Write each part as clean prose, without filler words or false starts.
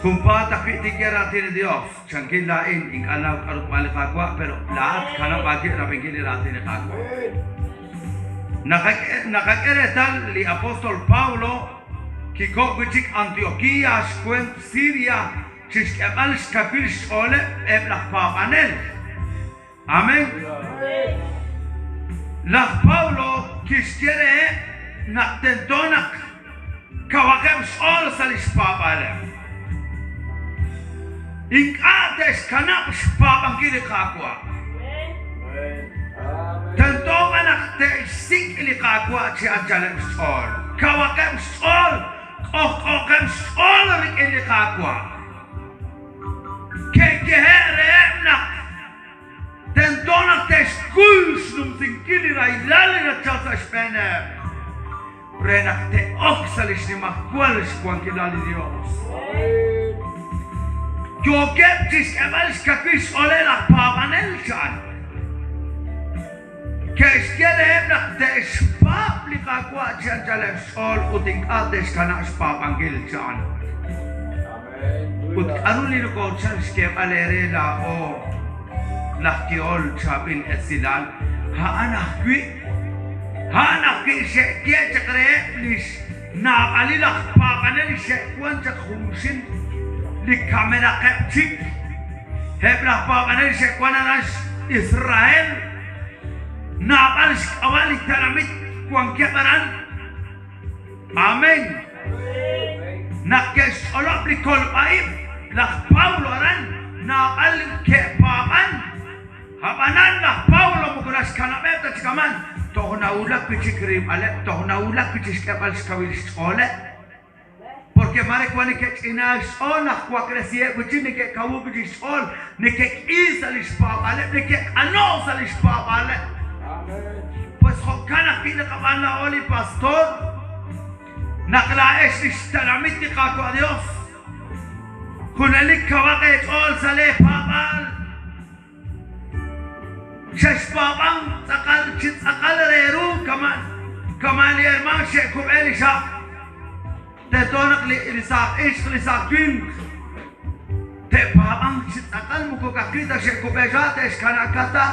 Junpaat ajwi' tinye raatin li Dios, chankin laa'in, ink'a' naw k'a'ru tb'aan li Qaawa', pero laa'at kanab' aawib' rab'inkil li raatin li Qaawa'. Naqak'e reetal li apóstol Pablo kiko' wi' chik Antioquía xweent Siria chixk'eb'al xkawil xch'ooleb' eb' laj paab'anel. Amén. Laj Pablo kixye reheb' naq tento naq kawaqeb' xch'ool sa' li xpaab'aaleb'. Ink'a' te'xkanab' xpaab'ankil li Qaawa'. Tento b'an naq te'xsik' li Qaawa' chi anchaleb' xch'ool. Kawaqeb' xch'ool, k'ojk'ooqeb' xch'ool rik'in li Qaawa'. Ke'yehe' reheb' naq tento naq te'xkuy xnumsinkil li rahilal li nachal sa' xb'eeneb' re naq te'ok sa' li xnimajwal xwankilal li Yos. Yookeb' chi xk'eb'al xkawil xch'ooleb' laj paab'anel, chan. Ke'xye reheb' naq te'xpaab' li Qaawa' chi anchaleb' xch'ool ut ink'a' te'xkanab' xpaab'ankil, chan. Ut k'aru li nokoochal xyeeb'al eere laa'o laj yehol chaab'il esilal, a'an ajwi' a'an ajwi' xe'ye chaq reheb' li xnaab'alil aj paab'anel li xe'wank chaq junxil li kamenaqeb' chik, eb' laj paab'anel li xe'wank aran Israel, naab'al xk'ab'a' li tenamit wankeb' aran. Amén. Naq ke'xch'olob' li kolb'a-ib' laj Pablo aran, naab'al ke'paab'an. Ab'anan laj Pablo moko naxkanab'eb' ta chi kaman, toj nawulak wi' chik rilb'aleb', toj nawulak wi' chik xk'eb'al xkawil xch'ooleb'. Porque mare wan neke'ch'inaak xch'ool naq waklesiheb' wi' chik, neke'kawuk wi' chik xch'ool, neke'k'i sa' li xpaab'aaleb', neke'q'ano' sa' li xpaab'aaleb'. Pues jo'kan ajwi' naqab'aan laa'o li pastor, naq laa'ex li xtenamit li Qaawa' Dios, junelik kawaq eech'ool sa' lee paab'aal. Xexpaab'ank tz'aqal chi tz'aqal re ru kama' kama' li hermaan xe'kub'e li xaq. Tento naq li saaj ixq, li saaj winq te'paab'anq chi tz'aqal moko ka'ajwi' ta xe'kub'e xha' te'xkana'ka ta.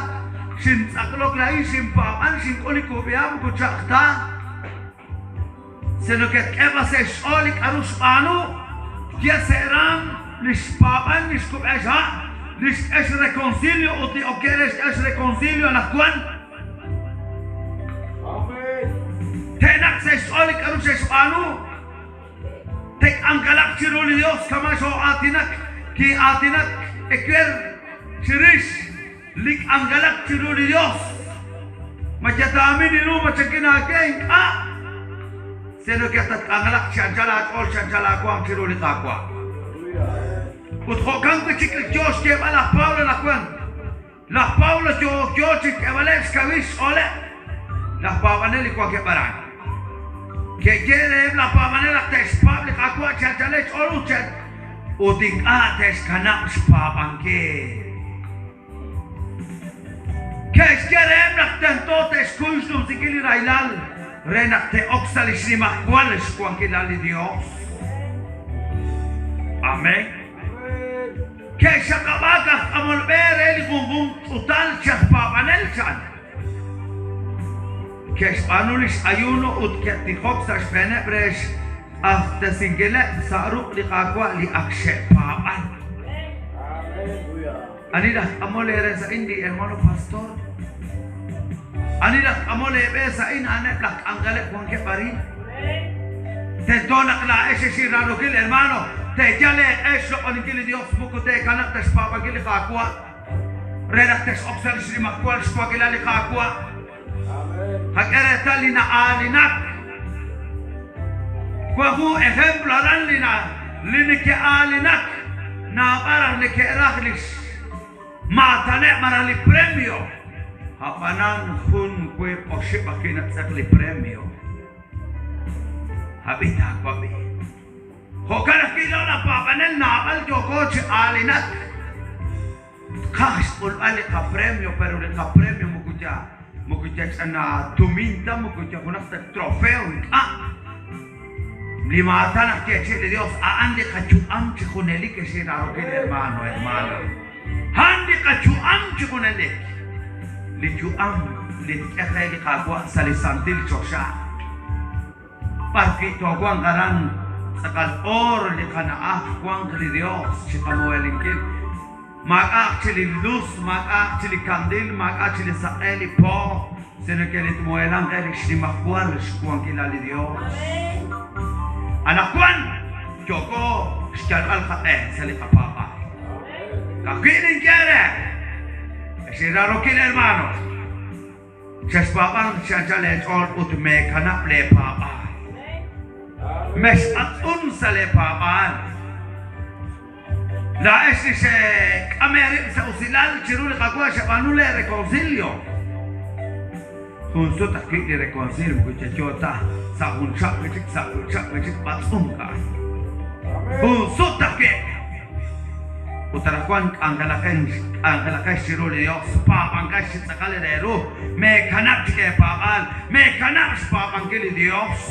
Xintz'aqlok laa'in, xinpaab'an, xink'ul li kub'iha' moko cha'aj ta. Sino ke'tk'e b'an sa' xch'ool li k'a'ru xb'aanu, ye sa' raam li xpaab'an li xkub'e xha', li xk'e xreconcilio ut li ok re xk'e xreconcilio anaqwan. Te'naq sa' xch'ool li k'a'ru xe'xb'aanu, te'k'anjelaq chiru li Dios kama' xoo'aatinak, kin'aatinak ewer chirix Li k'anjelak chiru li Yos. Ma yataamin ru ma chakin aawe? Ink'a'. Sino ke tatk'anjelaq chi anchal aach'ool chi anchal aawaanm chiru li Qaawa'. Ut jo'kan wi' chik li yo xyeeb'al laj Pablo anaqwan. Laj Pablo yo yo chi xk'eeb'aleb' xkawil xch'ooleb' laj paab'anel li wankeb' aran. Ke'ye reheb' laj paab'anel naq te'xpaab' li Qaawa' chi anchaleb' xch'ool ut chi ut ink'a' te'xkanab' xpaab'ankil. Ke'xye reheb' naq tento te'xkuy xnumsinkil li rahilal re naq te'ok sa' li xnimajwal xwankilal li Yos. Amén. Ke'xaqab'aak aj k'amol b'e re li junjunq ch'utal chi aj paab'anel, chan. Ke'xb'aanu li x'ayuno ut ke'tijok sa' xb'eeneb' re xq'axtesinkileb' sa' ruq' li Qaawa' li ak xe'paab'an. Ani laj k'amol eere sa'in li hermano pastor? Ani laj k'amol eeb'e sa'in a'aneb' laj k'anjeleb' wankeb' arin? Tento naq laa'ex ex inraarokil hermano teeyal eeq'e xloq'oninkil li Dios moko teekanab' ta xpaab'ankil li Qaawa'. Re naq tex'ok sa' li xnimajwal xwankilal li Qaawa'. Qak'e reetal li na'aalinak. Wan jun ejemplo aran li na li neke'aalinak naab'al raj neke'raj li xmaataneb' malaj li premio. A'b'anan jun wiib' oxib' ajwi' natz'eq li premio. Ab'i taawab'i. Jo'kan ajwi' laa'o laj paab'anel naab'al yooko chi aalinak. Tqaj xk'ulb'al li qapremio, pero li qapremio moko ya moko ya ch'ina tumin ta, moko ya junaq ta trofeo, ink'a'. Li maatan aj yeechi'i li Dios a'an li qayu'am chi. junelik, ex inraarokil hermano, hermana. A'an li qayu'am chi junelik. Li yu'am li tk'e qe li Qaawa' sa' li santil choxa. B'arwi' toowanq aran tz'aqal oor li qana'aj wanq li Dios chi qamuhelinkil. Maak'a'aq chi li luz, maak'a'aq chi li kandil, maak'a' chi li saq'e, li po, sino ke li tmuhelanq qe li xnimajwal xwankilal li Dios. Anaqwan yooko xyalb'al qaq'e sa' li qapaab'aal. Ka'ajwi' ninye eere, ex inraarokil hermano, Chexpaab'anq chi anchal eech'ool ut meekanab' leepaab'aal. Mexb'atz'un sa' leepaab'aal. Laa'ex li xeek'am eerib' sa' usilal chiru li Qaawa' xeb'aanu leerekonsilio. Jun sut ajwi' li rekonsil moko yayo ta sa' jun chab' wi' chik, sa' jun chab' wi' chik b'atz'unk a'an. Jun sut ajwi'. Ut anaqwan k'anjelaqex chiru li Yos, paab'anqex chi tz'aqal re ru, meekanab' chik eepaab'aal, meekanab' xpaab'ankil li Yos.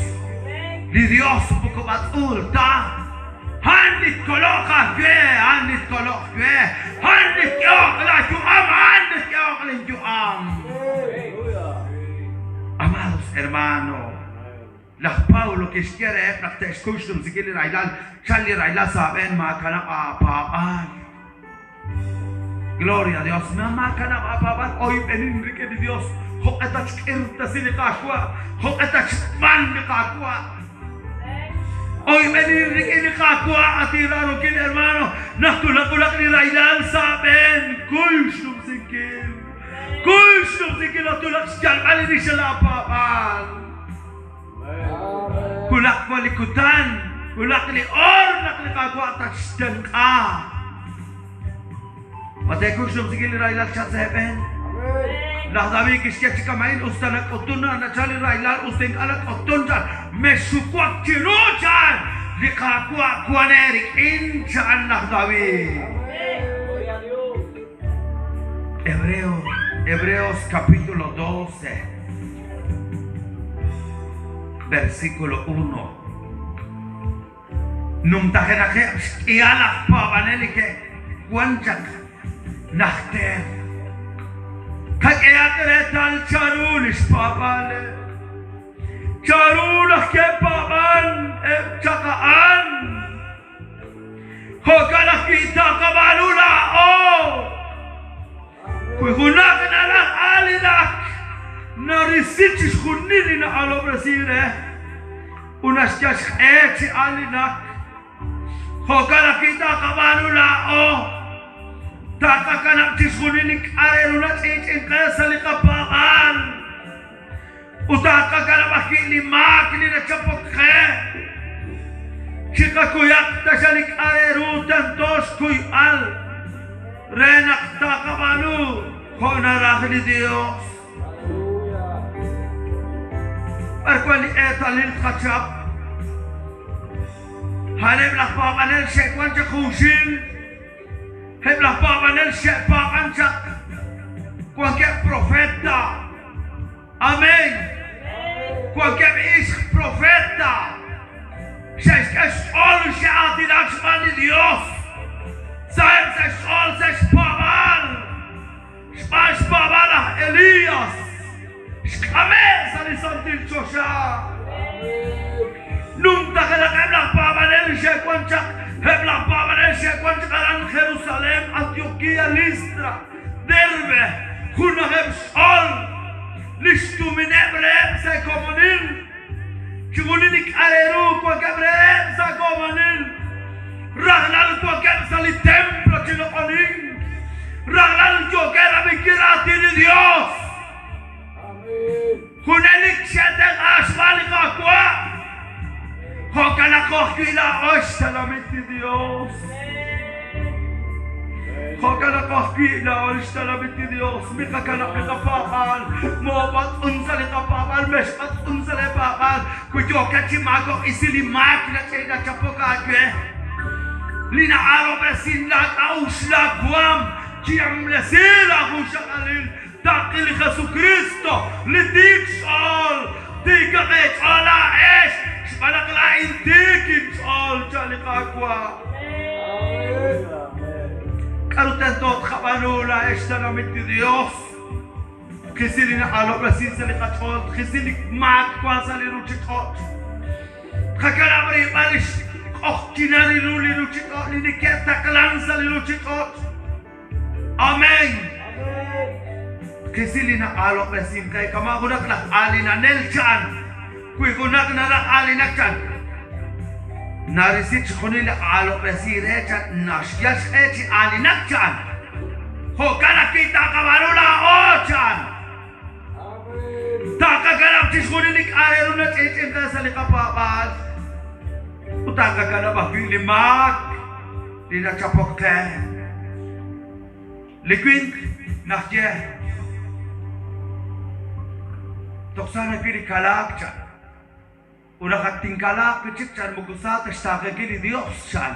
Li Yos moko b'atz'uul ta, a'an li tkoloq aawe, a'an li tkoloq we, a'an li tk'ehoq laayu'am, a'an li tk'ehoq linyu'am. Amados hermano, Laj Pablo kixye reheb' naq te'xkuy xnumsinkil li rahilal, Chalk li rahilal sa' aab'een, maakanab' aapaab'aal. Gloria a Dios! Maakanab' aapaab'aal, oyb'enin rik'in li Dios, jo'q'e tatxk'irtasi li Qaawa', jo'q'e tatxb'an li Qaawa'. Oyb'enin rik'in li Qaawa', at inraarokil hermano, naq twulaq li rahilal sa' aab'een, kuy xnumsinkil. Kuy xnumsinkil naq twulaq xyalb'al li rix laapaab'aal. Wulaq wan li kutan, wulaq li oor naq li Qaawa' tatxtenq'a. Ma teekuy xnumsinkil li rahilal chalk sa' eeb'een? Laj David kixye chi kama'in, Us ta nak'utun naq nachalk li rahilal, us ta ink'a' nak'utun chan, mexxuwak chiru chan, li Qaawa' wank eerik'in, chan laj David. Hebreo, Hebreos capítulo 12, versículo 1. Numtajenaqeb' xk'ihal aj paab'anel li ke'wan chaq najter. Qak'ehaq reetal chanru li xpaab'aaleb'. Chanru naq ke'paab'an eb' chaq a'an. Jo'kan ajwi' taqab'aanu laa'o. Wi junaq naraj aalinak, narisi chixjunil li na'aalob'resink re ut naxyal xq'e chi aalinak. Jo'kan ajwi' taqab'aanu laa'o. Taqakanab' chixjunil li k'a' re ru nach'i'ch'in qe sa' li qapaab'aal. Ut taqakanab' ajwi' li maak li nachapok qe. Chiqakuyaq taxaq li k'a' re ru tento xkuyb'al re naq taqab'aanu jo' naraj li Dios. B'ar wan li eetalil tqachap? A'aneb' laj paab'anel xe'wan chaq junxil. Eb' laj paab'anel xe'paab'an chaq. Wankeb' profeta. Amén. Wankeb' ixq profeta. Xe'xk'e xch'ool xe'aatinak xb'aan li Dios. Saheb' sa' xch'ool sa' xpaab'aal. Xb'aan xpaab'aal laj Elías, xk'ame' sa' li santil choxa. Numtajenaqeb' laj paab'anel li xe'wank chaq, eb' laj paab'anel xe'wank chaq aran Jerusalén, Antioquía, Listra, Derbe, junajeb' xch'ool li xtumineb' reheb' sa' komonil, chixjunil li k'a' re ru wankeb' reheb' sa' komonil, rajlal wankeb' sa' li templo chi loq'onink, rajlal yookeb' rab'inkil raatin li Yos. Junelik xe'tenq'aak xb'aan li Qaawa', jo'kanaqo ajwi' laa'o xtenamit li Yos. Jo'kanaqo ajwi' laa'o li xtenamit li Yos, miqakanab' li qapaab'aal, moob'atz'un sa' li qapaab'aal, mexb'atz'un sa' leepaab'aal, wi yookat chi maako'k isi li maak nachapok aawe, li na'aalob'resin laak'a'uxl laawaanm, chiyamlesi laajunxaqalil, Taaqi li Jesukristo, li tiik xch'ool. Tiikaq eech'ool laa'ex, xb'aan naq laa'in tiik inch'ool, chan li Qaawa'. K'aru tento tqab'aanu laa'ex xtenamit li Yos? Tqisi li na'aalob'resink sa' li qach'ool, tqisi li maak wank sa' li ruuchich'och'. Tqakanab' rilb'al li xq'oqyinal ru li ruuchich'och' li neke'taqlank sa' li ruuchich'och'. Amén. Tqisi li na'aalob'resink qe kama' junaq laj aalinanel cha'an. Wi junaq naraj aalinak chan, narisi chixjunil li aalob'resi re chan, naxyal xq'e chi aalinak chan. Jo'kan ajwi' taqab'aanu laa'o chan. Taqakanab' chixjunil li k'a' re ru nach'i'ch'in qe sa' li qapaab'aal ut taqakanab' ajwi' li maak li nachapok qe. Li winq naxye, Toj sa nawil li kalaak, chan. Ut naq ak tinkalaaq wi' chik, chan, moko sa ta xtaaqenkil li Yos, chan.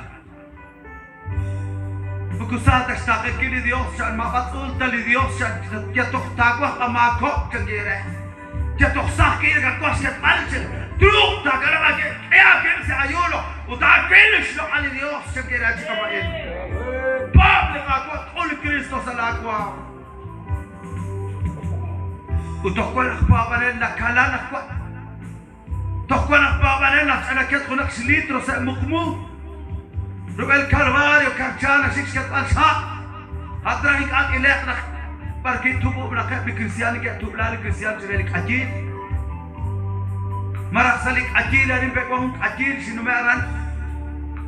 Moko sa ta xtaaqenkil li Yos, chan, ma b'atz'uul ta li Yos, chan, yal toj taawaj amaakob'k, chan ye re. Yal toj sa ajwi' nakawaj xketb'al, chan. Truuq taakanab' aawib', k'e aawib' sa' ayuno ut taawil li xloq'al li Yos, chan ye re chi kama'in. Paab' li Qaawa', k'ul li Kristo sa' laawaanm. Ut toj wan aj paab'anel nakala naq wan. Toj wan aj paab'anel naq ch'anaket junaq xlitro sa' muqmu. Rub'el Calvario Karcha naxik xketb'al xha'. At raj ink'a' t'ile'q naq b'arwi' tub'ub'naqeb' li kristiaan neke'tub'la li kristiaan chire li k'ayiil. Malaj sa' li k'ayiil arin pe' wan jun k'ayiil xinume' aran.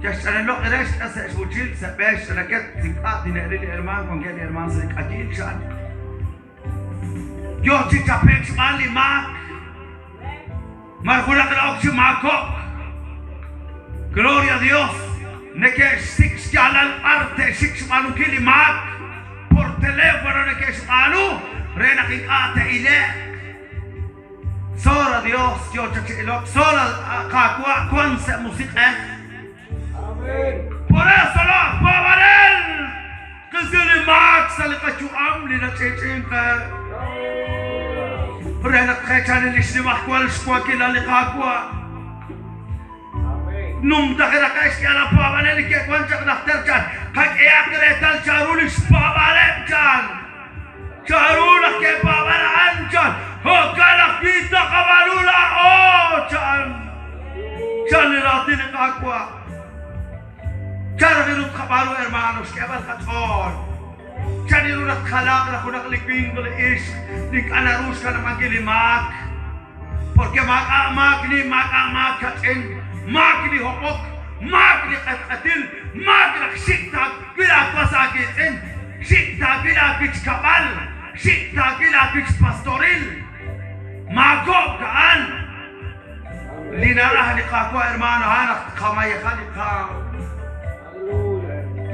Yal xch'anenloq' ere xk'e sa' xwuchil sa' b'e xch'anaket ink'a' tine'ril li hermaan wankeb' li hermaan sa' li k'ayiil cha'an. Yoo chi chape'k xb'aan li maak. Mar junaq na'ok chi maakob'k. Gloria a Dios! Neke'xsik' xyaalal b'ar te'xik xb'aanunkil li maak. Por teléfono neke'xb'aanu re naq ink'a' te'ile'q. Sola Dios yoo chaq chi ilok, sola Qaawa' wank sa' musiq'ej. Por eso laj paab'anel qisi li maak sa' li qayu'am li nach'i'ch'i'ink qe re naq tqeechani li xnimajwal xwankilal li Qaawa'. Numtajenaqeb' xk'ihal laj paab'anel li ke'wank chaq najter chan, qak'ehaq reetal chanru li xpaab'aaleb' chan. Chanru naq ke'paab'an a'an chan, jo'kan ajwi' taqab'aanu laa'o chan. Chan li raatin li Qaawa'. Chan raj ru tqab'aanu hermano xk'eeb'al qach'ool. Chan ru naq tjalaaq naq junaq li winq li ixq li ink'a' naru xkanab'ankil li maak. Porque maak'a' maak nim, maak'a' maak kach'in, maak li hob'ok, maak li q'etq'etil, maak naq xik' taawil aawas aawiitz'in, xik' taawil aawich kab'al, xik' taawil aawich pastoril. Maakob'k a'an. Li naraj li Qaawa' hermano a'an naq tqamayeja li qaam.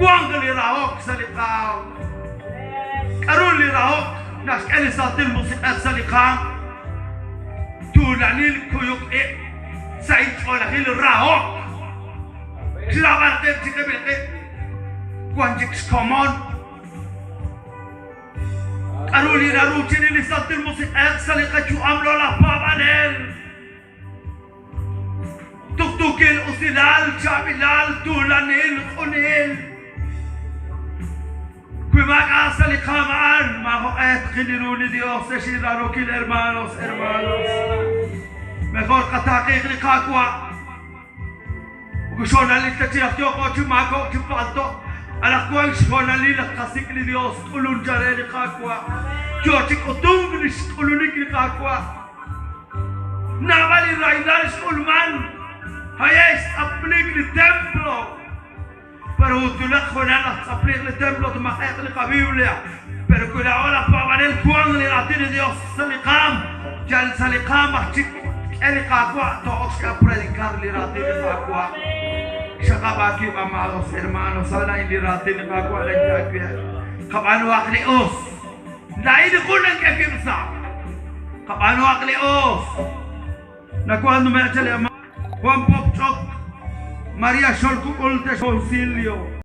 Wank li rahok sa' li qaam. K'aru li rahok naxk'e li Santil Musiq'ej sa' li qaam? Tuulanil, kuyuk ib', sahil ch'oolejil, rahok. Xraab'al qib' chiqib'il qib'. Wank chik xkomon. K'aru li naruuchini li Santil Musiq'ej sa' li qayu'am lo laj paab'anel? Tuqtuukil usilal, chaab'ilal, tuulanil, q'unil. Wi maak'a' sa' li qaam a'an, maajoq'e tqil li ru li Dios, ex inraarookil hermanos, hermanos. Mejor qataaqiiq li Qaawa'. Moko xhoonalil ta chi naq yooqo chi maakob'k chi palto', anaqwan xhoonalil naq tqasik' li Dios, k'ulun chaq re li Qaawa'. Yoo chi k'utunk lix k'ulunik li Qaawa'. Naab'al li rahilal xk'ulman, haye' xtz'aplik li templo. Pero twulaq hoonal naq ttz'apliq li templo tmaq'e'q li qaBiblia. Pero wi laa'o laj paab'anel wank li Raatin li Dios sa' li qaam, yal sa' li qaam aj chik tk'e li Qaawa' too'ok xk'e predicar li Raatin li Qaawa'. Xaqab' aawib' amados hermanos, a'an a'in li Raatin li Qaawa' naxye aawe. Qab'aanuhaq li us. Laa'in li jun nank'e wib' sa'. Qab'aanuhaq li us. Nawank nume'k chaq li Juan Pop Ch'ok, María Xolkuk'ul te Concilio.